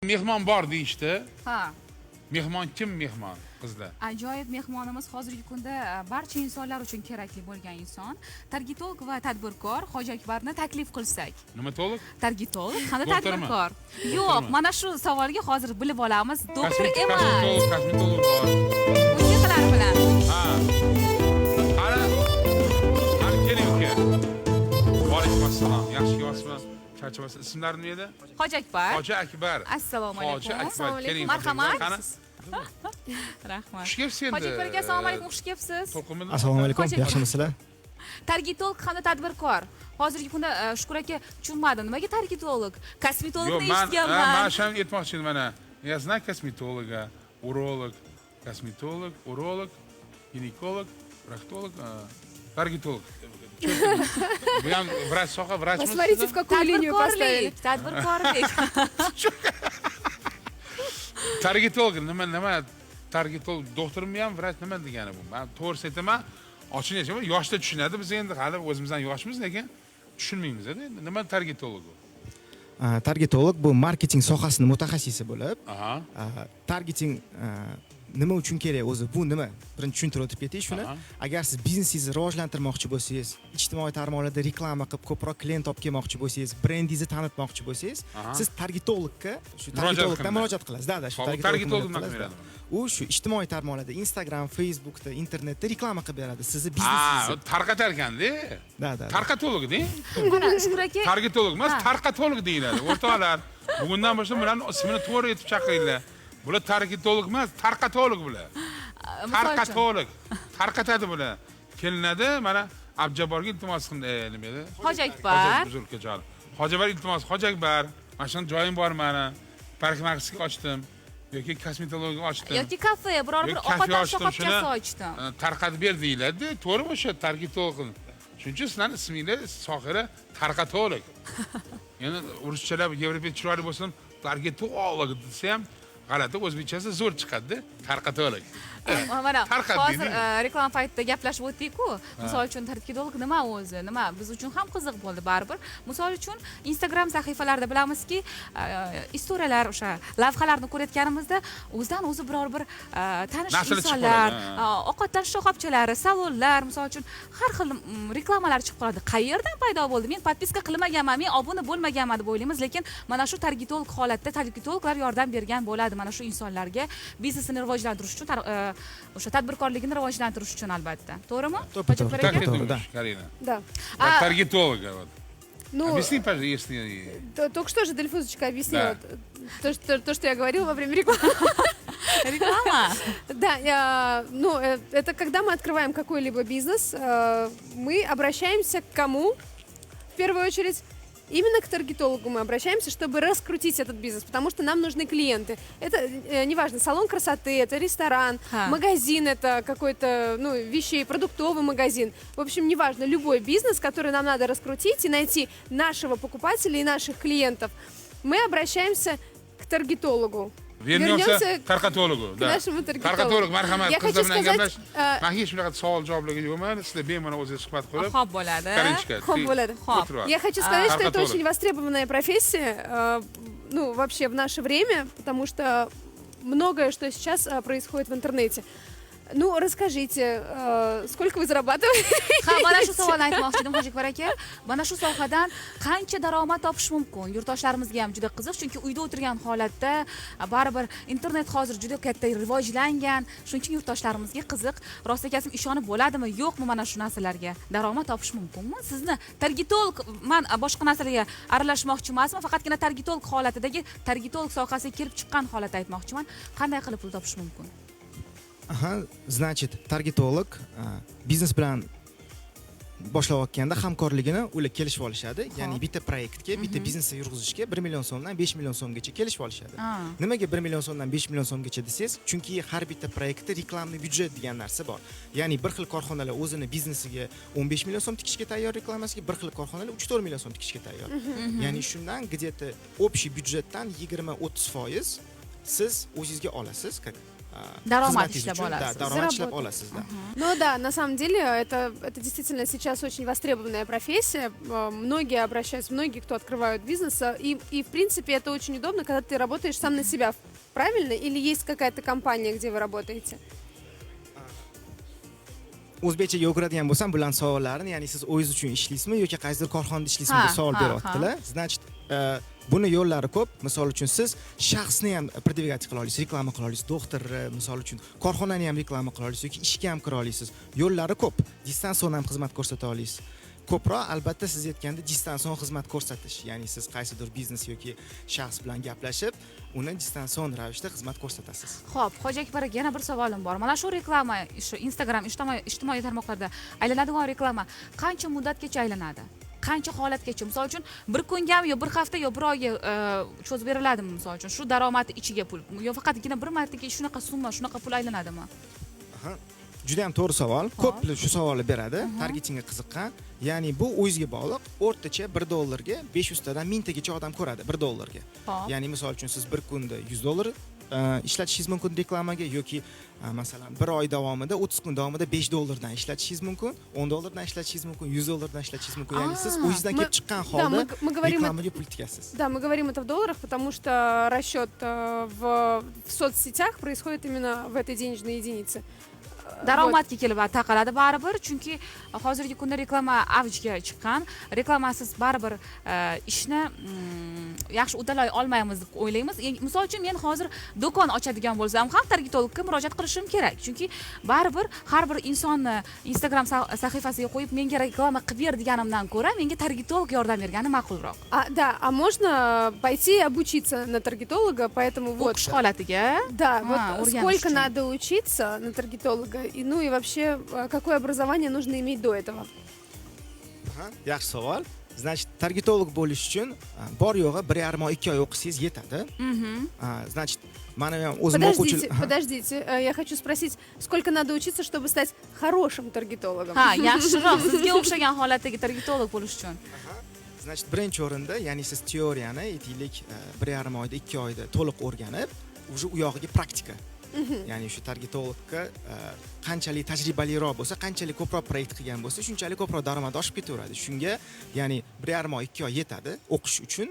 Mehmon bor deyishdi. Ha. Mehmon kim, mehmon qizlar? Ajoyib mehmonimiz hozirgi kunda barcha insonlar uchun kerakli bo'lgan inson, targetolog va tadbirkor Hoji Akbarni taklif qilsak. Nimatolog? Targetolog hamda Doktormi? tadbirkor. Yo'q, mana shu savolga hozir bilib olamiz. Doktor emas. Kosmetolog, kosmetolog bor. Musiqalar bilan. Ha. Qani? Qani, keling, uka. Va alaykum assalom. Yaxshi kelyapsizmi? Charchamaysiz. Ismlari nima edi? Hoji Akbar. Hoji Akbar. Assalomu alaykum. Hoji Akbar. Assalomu alaykum. Keling, Hoji Marhamat. Akbar. Qani? Rahmat. Xush kelibsiz endi. Hoji Akbar aka, assalomu alaykum, xush kelibsiz. To'lqinmi? Assalomu alaykum, Hoji Akbar. yaxshimisizlar? Targetolog hamda tadbirkor. Hozirgi kunda Shukur aka, tushunmadim. Nimaga targetolog? Kosmetologni Yo'q, man eshitganman. Man shuni aytmoqchi edim mana. Я знаю косметолога, уролог, косметолог, уролог, ginekolog, proktolog, targetolog. Bu ham vrach soha, vrachmi? Посмотрите, в какую линию поставили. Tadbirkorlik, tadbirkorlik. Targetolog nima, nima targetolog, doktormi ham, vrach, nima degani bu? Man to'g'risini aytaman, ochiq aytaman, yoshda tushunadi, biz endi hali o'zimizdan yoshmiz, lekin tushunmaymiz endi. Nima targetolog u? Targetolog bu marketing sohasini mutaxassisi bo'lib, targeting nima uchun kerak o'zi? Bu nima? Birinchi tushuntirib o'tib ketay shuni. Agar siz biznesingizni rivojlantirmoqchi bo'lsangiz, ijtimoiy tarmoqlarda reklama qilib ko'proq klient olib kelmoqchi bo'lsangiz, brendingizni tanitmoqchi bo'lsangiz, siz targetologga shu Murojaat targetologdan qilinadi. Murojaat qilasiz. Да, shu Hop, targetologga targetolog murojaat nima qilasiz, qilib да. beradi? U shu ijtimoiy tarmoqlarda, Instagram, Facebookda, internetda reklama qilib beradi sizni Ha, biznesingizni. Tarqatar ekanda. Да. Tarqatolog deng. Mana Shukur aka. Targetolog emas, Ha. tarqatolog deyiladi. O'rtoqlar, bugundan boshlab bularni ismini to'g'ri etib chaqiringlar. Bular targetolog emas, tarqatolog bular. Misol uchun. Tarqatolog. Tarqatadi bular. Kelinadi, mana Abjaborga iltimos qildim, nima edi? Hoji Akbar. Hoji ukajon. Hoji Akbar, iltimos, Hoji Akbar. Mana shuni joyim bor mani. Parikmaxerskiy ochdim yoki kosmetologiya ochdim. Yoki kafe, biror bir Yoki kafe ovqatlanish ochdim, shoxobchasi shuni, ochdim. Tarqatib ber deyiladi. To'g'rimi o'sha targetolog? Shuning uchun sizlarning isminglar sohira tarqatolog. Endi ruschalab, yevropa chiroyli bo'lsin, targetolog desa ham g'alati, o'zbekchasi zo'r chiqadi, tarqatolog. Mana Tarqat hozir deding. Reklama paytida gaplashib o'tdik-ku. Misol uchun, targetolog nima o'zi? Nima? Biz uchun ham qiziq bo'ldi baribir. Misol uchun, Instagram sahifalarida bilamizki, istoriyalar, o'sha lavhalarni ko'rayotganimizda o'zidan o'zi biror bir tanish Narsalar chiqib insonlar, qoladi, ha. Ovqatlanish shoxobchalari, salonlar, misol uchun, har xil reklamalar chiqib qoladi. Qayerdan paydo bo'ldi? Men подписка qilmaganman, men obuna bo'lmaganman deb o'ylaymiz, lekin mana shu targetolog holatda targetologlar yordam bergan bo'ladi mana shu insonlarga biznesini rivojlantirish uchun, o'sha tadbirkorligini rivojlantirish uchun albatta. To'g'rimi? To'ppa Hoji to'g'ri. Akbar Как aka? ты To'g'ri, думаешь, да. Карина? Да. Как таргетолога вот. Ну, Объясни, пожалуйста, если только что же Дельфузочка объяснила Да. то, что я говорила во время рекламы. Reklama. Да, ну, это когда мы открываем какой-либо бизнес, мы обращаемся к кому? В первую очередь, именно к таргетологу мы обращаемся, чтобы раскрутить этот бизнес, потому что нам нужны клиенты. Это, неважно, салон красоты, это ресторан, магазин, это какой-то, ну, вещей, продуктовый магазин. В общем, неважно, любой бизнес, который нам надо раскрутить и найти нашего покупателя и наших клиентов, мы обращаемся к таргетологу. Вернемся Вернемся к tarqatologu. к Да. нашему таргетологу. Tarqatolog, marhamat, Я qizlar хочу bilan сказать, gaplash. Man hech shunaqa savol javoblarga yo'qman. Sizlar bemalol o'zingiz suhbat qilib. Xo'p bo'ladi. Karinchka, Xo'p ты bo'ladi. Xo'p. o'tirib ol. Я хочу сказать, что это Таргетолог. очень востребованная профессия, ну, вообще в наше время, потому что многое, что сейчас происходит в интернете. Ну, расскажите, сколько вы зарабатываете? Ha, mana shu savolni aytmoqchi edim, Hoji Akbar aka. Mana shu sohadan qancha daromad topish mumkin? Yurtdoshlarimizga ham juda qiziq, chunki uyda o'tirgan holatda baribir internet hozir juda katta rivojlangan. Shuning uchun yurtdoshlarimizga qiziq. Rostakasm ishonib bo'ladimi, yo'qmi mana shu narsalarga? Daromad topish mumkinmi? Sizni targetolog, man boshqa narsalarga aralashmoqchi emasman, faqatgina targetolog holatidagi targetolog sohasiga kelib chiqqan holatda aytmoqchiman. Qanday qilib pul topish mumkin? Aha, значит, targetolog biznes bilan boshlayotganda hamkorligini ular kelishib olishadi. Ya'ni bitta proyektga, bitta biznesni yurg'izishga 1 million so'mdan 5 million so'mgacha kelishib olishadi. Nimaga 1 million so'mdan 5 million so'mgacha desangiz, chunki har bitta proyektda рекламный byudjet degan narsa bor. Ya'ni bir xil korxonalar o'zini biznesiga 15 million so'm tikishga tayyor reklamasiga, bir xil korxonalar 3-4 million so'm tikishga tayyor. Ya'ni shundan где-то общий byudjetdan 20-30% siz o'zingizga olasiz, как Daromad xizmatingiz ishlab uchun, да, olasiz. Daromad ishlab Заработать. Olasiz, да. Ну да, на самом деле это действительно сейчас очень востребованная профессия. Многие обращаются, многие, кто открывают бизнес. И в принципе это очень удобно, когда ты работаешь сам на себя. Правильно? Или есть какая-то компания, где вы работаете? O'zbekchaga o'giradigan bo'lsam bularni savollarini, ya'ni siz o'zingiz uchun ishlaysizmi yoki qaysidir korxonada ishlaysizmi deb savol beryaptilar. Значит, buni yo'llari ko'p. Misol uchun, siz shaxsni ham продвигать qila olasiz, reklama qila olasiz, doktorni, misol uchun, korxonani ham reklama qila olasiz yoki ishga ham kira olasiz. Yo'llari ko'p. Distansion ham xizmat ko'rsata olasiz. Ko'proq, albatta, siz aytganda distansion xizmat ko'rsatish, ya'ni siz qaysidir biznes yoki shaxs bilan gaplashib, uni distansion ravishda xizmat ko'rsatasiz. Xo'p, Hoji Akbar aka, yana bir savolim bor. Mana shu reklama, shu Instagram, ijtimoiy tarmoqlarda aylanadigan reklama qancha muddatgacha aylanadi? Qancha holatgacha? Misol uchun, bir kungami yo bir hafta yo bir oyga cho'zib beriladimi, misol uchun? Shu daromad ichiga pul yo faqatgina bir martaga shunaqa summa, shunaqa pul aylanadimi? Aha. Juda ham to'g'ri savol. Ko'plar shu savolni beradi, targetingga qiziqqan. Ya'ni bu o'zingizga bog'liq. O'rtacha 1 dollarga 500 tadan 1000 tagacha odam ko'radi 1 dollarga. Ya'ni misol uchun, siz bir kunda 100 dollar ishlatishingiz mumkin reklamaga yoki masalan, bir oy davomida, 30 kun davomida 5 dollardan ishlatishingiz mumkin, 10 dollardan ishlatishingiz mumkin, 100 dollardan ishlatishingiz mumkin. Ya'ni siz o'zingizdan kelib chiqqan Да, holda мы говорим reklamaga pul tikasiz. Да, мы говорим это в долларах, потому что расчет в соцсетях происходит именно в этой денежной единице. Daromadga kelib taqaladi baribir, chunki hozirgi kunda reklama avjga chiqqan. Reklamasiz baribir ishni yaxshi uddalay olmaymiz deb o'ylaymiz. Misol uchun, men hozir do'kon ochadigan bo'lsam ham targetologga murojaat qilishim kerak, chunki baribir har bir insonni Instagram sahifasiga qo'yib, menga reklama qilib ber deganimdan ko'ra menga targetolog yordam bergani ma'qulroq. А, да, а можно пойти и обучиться на таргетолога, поэтому вот. O'qish holatiga. Да, А, вот o'rganish сколько uchun. Надо учиться на таргетолога, и, ну и вообще, какое образование нужно иметь до этого? Aha, yaxshi savol. Значит, targetolog bo'lish uchun bor yo'g'i 1,5 oy, 2 oy o'qisangiz yetadi. Значит, mani ham o'zim Подождите, o'quvchi. Aha. подождите, я хочу спросить, сколько надо учиться, чтобы стать хорошим таргетологом? Ha, yaxshiroq, sizga o'xshagan holatdagi targetolog bo'lish uchun. Значит, birinchi o'rinda, ya'ni siz teoriyani, aytaylik, 1,5 oyda, 2 oyda to'liq o'rganib, уже u yog'iga praktika. Ya'ni shu targetologga qanchalik tajribaliroq bo'lsa, qanchalik ko'proq proyekt qilgan bo'lsa, shunchalik ko'proq daromadi oshib ketaveradi. Shunga, ya'ni 1,5 oy, 2 oy yetadi o'qish uchun.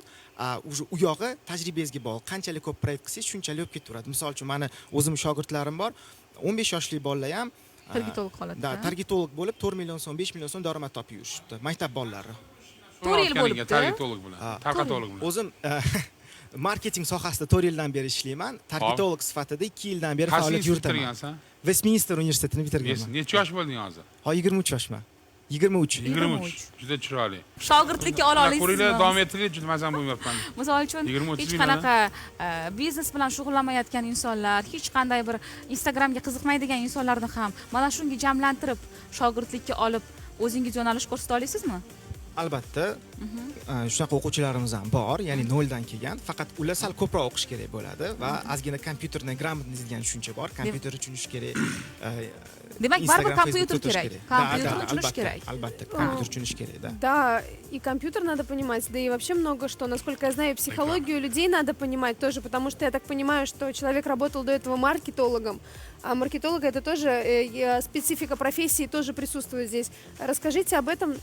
Уже u yog'i tajribangizga bog'liq. Qanchalik ko'p proyekt qilsangiz, shunchalik bo'lib ketaveradi. Misol uchun, mani o'zim shogirdlarim bor, 15 yoshli bolalar ham Targetolog holatida. Да, targetolog bo'lib 4 million so'm, 5 million so'm daromad topib yurishibdi maktab bolalari. 4 yil bo'libdi. Targetolog bilan, tarqatolog bilan. O'zim marketing sohasida 4 yildan beri ishlayman. Targetolog sifatida 2 yildan beri Qaysi faoliyat institut yuritaman. bitirgansan? Vestminster universitetini bitirganman. Necha yosh bo'lding hozir? Hozir 23 yoshman, 23. 23. Juda chiroyli. Shogirdlikka ola Ko'ringlar, olasizmi? Davom ettiring, juda mazam bo'lmayapman. Misol uchun, 20-30 hech ming. qanaqa biznes bilan shug'ullanmayotgan insonlar, hech qanday bir Instagramga qiziqmaydigan insonlarni ham mana shunga jamlantirib, shogirdlikka olib, o'zingiz yo'nalish ko'rsata olasizmi? Albatta, shunaqa o'quvchilarimiz ham bor, ya'ni noldan kelgan. Faqat ular sal ko'proq o'qish kerak bo'ladi va ozgina компьютерный грамотность degan tushuncha bor, kompyuterni tushunish kerak. Demak, baribir Instagram, kompyuter Facebookda o'tish kerak. Да, Kompyuterni да, tushunish albatta, kerak. Albatta, kompyuter tushunish kerak, да. Да, и компьютер надо понимать, да и вообще много что. Насколько я знаю, психологию людей надо понимать тоже, потому что я так понимаю, что человек работал до этого маркетологом, а маркетолога это тоже специфика профессии тоже присутствует здесь. Расскажите об этом.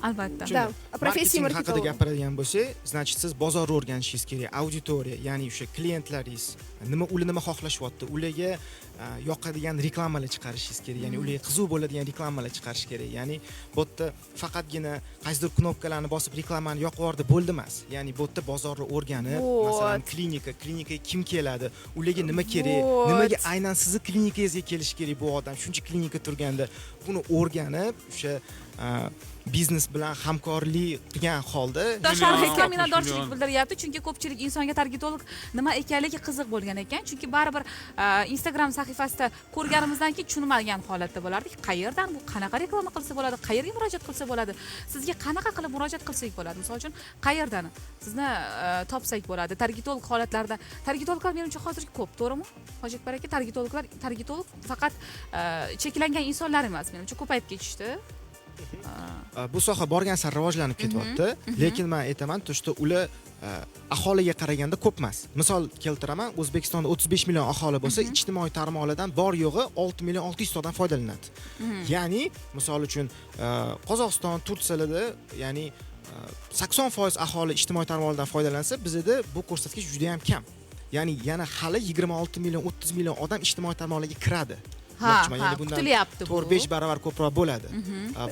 Albatta. Да, о профессии Marketing haqida маркетолога. Gapiradigan bo'lsak, значит, siz bozorni o'rganishingiz kerak, auditoriya, ya'ni o'sha klientlaringiz nima, ular nima xohlashyapti, ularga yoqadigan reklamalar chiqarishingiz kerak, ya'ni ularga qiziq bo'ladigan reklamalar chiqarish kerak. Ya'ni bu yerda faqatgina qaysidir knopkalarni bosib, reklamani yoqib yubordi, bo'ldi emas. Ya'ni bu yerda bozorni o'rganib, Вот. masalan, klinika, klinikaga kim keladi, ularga nima kerak, Вот. nimaga aynan sizni klinikangizga kelishi kerak bu odam, shuncha klinika turganda, buni o'rganib, o'sha biznes bilan hamkorlik qilgan holda. Yurtdoshlar Million, aka minnatdorchilik 60 million. bildiryapti, chunki ko'pchilik insonga targetolog nima ekanligi qiziq bo'lgan ekan, chunki baribir Instagram sahifasida ko'rganimizdan keyin tushunmagan holatda bo'lardik, qayerdan bu, qanaqa reklama qilsa bo'ladi, qayerga murojaat qilsa bo'ladi. Sizga qanaqa qilib murojaat qilsak bo'ladi? Misol uchun, qayerdan sizni topsak bo'ladi targetolog holatlarida? Targetologlar, menimcha, hozir ko'p, to'g'rimi, Hoji Akbar aka? Targetologlar, targetolog faqat cheklangan insonlar emas, menimcha, ko'payib ketishdi. Bu soha borgan sari rivojlanib ketyapti, lekin man aytaman, то что ular aholiga qaraganda ko'p emas. Misol keltiraman, O'zbekistonda 35 million aholi bo'lsa, ijtimoiy tarmoqlardan bor yo'g'i 6 million 600 ta odam foydalanadi. Ya'ni, misol uchun, Qozog'iston, Turkiyalarda, ya'ni 80% aholi ijtimoiy tarmoqlardan foydalansa, bizda bu ko'rsatkich juda ham kam. Ya'ni yana hali 26 million, 30 million odam ijtimoiy tarmoqlarga kiradi. Ha, Ya'ni bundan kutilyapti bu. 4-5 barobar ko'proq bo'ladi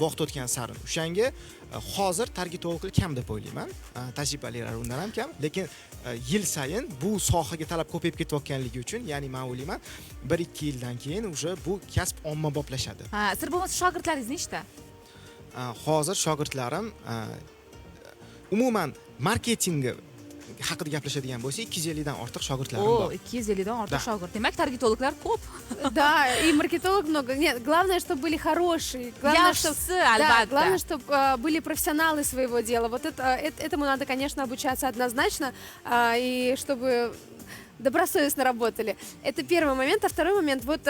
vaqt o'tgan sari. O'shanga hozir targetologlar kam deb o'ylayman. Tajribalilar undan ham kam, lekin yil sayin bu sohaga talab ko'payib ketayotganligi uchun, ya'ni men o'ylayman, 1-2 yildan keyin уже bu kasb ommaboplashadi. Ha, sir bo'lmasa, shogirdlaringiz nechta? Hozir shogirdlarim, umuman marketingi haqida gaplashadigan bo'lsak, 250 dan ortiq shogirdlarim O, bor. 250 dan ortiq Да. shogird. Demak, targetologlar ko'p. Да, и маркетолог много. Нет, главное, чтобы были хорошие. Главное, чтобы Yaxshisi, Да, albatta. Главное, чтобы были профессионалы своего дела. Вот этому надо, конечно, обучаться однозначно, и чтобы добросовестно работали. Это первый момент. А второй момент, вот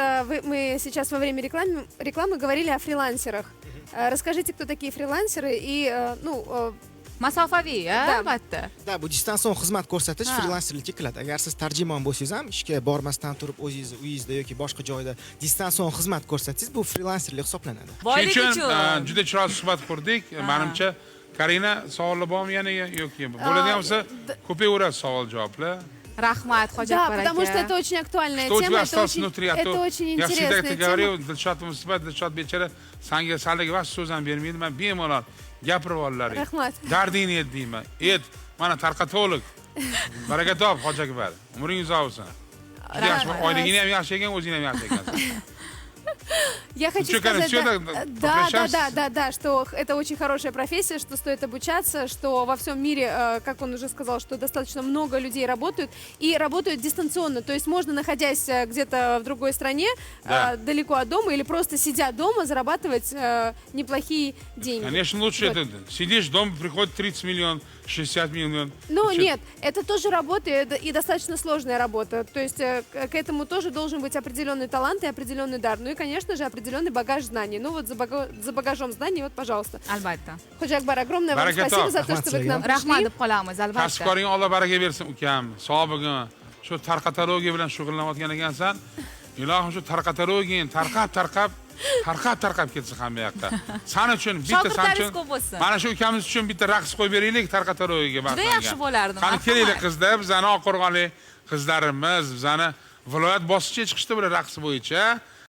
мы сейчас во время рекламы говорили о фрилансерах. Расскажите, кто такие фрилансеры и, ну, Masofaviy, Да. albatta. Да, bu distansion xizmat ko'rsatish frilanserlikka kiradi. Agar siz tarjimon bo'lsangiz ham, ishga bormasdan turib o'zingizni uyingizda yoki boshqa joyda distansion xizmat ko'rsatsangiz, bu frilanserlik hisoblanadi. Boylik Shuning uchun. Juda chiroyli suhbat qurdik. Manimcha, Karina, savollar bormi yana yoki bo'ladigan bo'lsa, ko'payaveradi savol javoblar. Rahmat, Hoji Да, Akbar потому aka. Что это очень актуальная Что у тема, тебя это осталось очень, внутри? А это то очень я всегда интересная это тема. Говорю, Dilshod musibat, Dilshod bechara sanga saligi vaqt so'z ham bermaydi, man bemalol gapirib olaring. Rahmat. Dardingni et deyman. Et, mana tarqatolog. Baraka top, Hoji Akbar. Umring uzoq bo'lsin. Juda yaxshi, Rahmat. oyliging ham yaxshi ekan, o'zing ham yaxshi ekansan. Я хочу Чё, Карин, сказать, всё, да, так, да, да, попрощаемся? Да, что это очень хорошая профессия, что стоит обучаться, что во всем мире, как он уже сказал, что достаточно много людей работают и работают дистанционно, то есть можно, находясь где-то в другой стране, далеко от дома или просто сидя дома, зарабатывать неплохие деньги. Конечно, лучше Вот. это. Сидишь дома, приходит 30 миллион, 60 миллион. Ну, Чё? нет, это тоже работа, и достаточно сложная работа. То есть к этому тоже должен быть определенный талант и определенный дар. Ну и, конечно же, определенный багаж знаний. Ну вот за багажом знаний, вот, пожалуйста. Albatta. Ходжи Акбар, огромное вам Baraka спасибо top. за то, Rahmat что вы к нам sizlarga. Rahmat пришли. Deb qolamiz, albatta. Kasb-koringga Alloh baraka bersin, ukam. Sobig'in shu tarqatologiya bilan shug'ullanayotgan ekansan. Ilohim, shu tarqatologiyang tarqab, tarqab, tarqab, tarqab ketsin hamma yoqqa. San uchun bitta, san Shogirdlaringiz uchun ko'p bo'lsin. mana shu ukamiz uchun bitta raqs qo'yib beraylik tarqatologiyaga Juda yaxshi bo'lardi, Qani marhamat. kelinglar, qizlar, bizani oqqo'rg'onlik qizlarimiz, bizani viloyat bosqichiga chiqishdi bular raqs bo'yicha.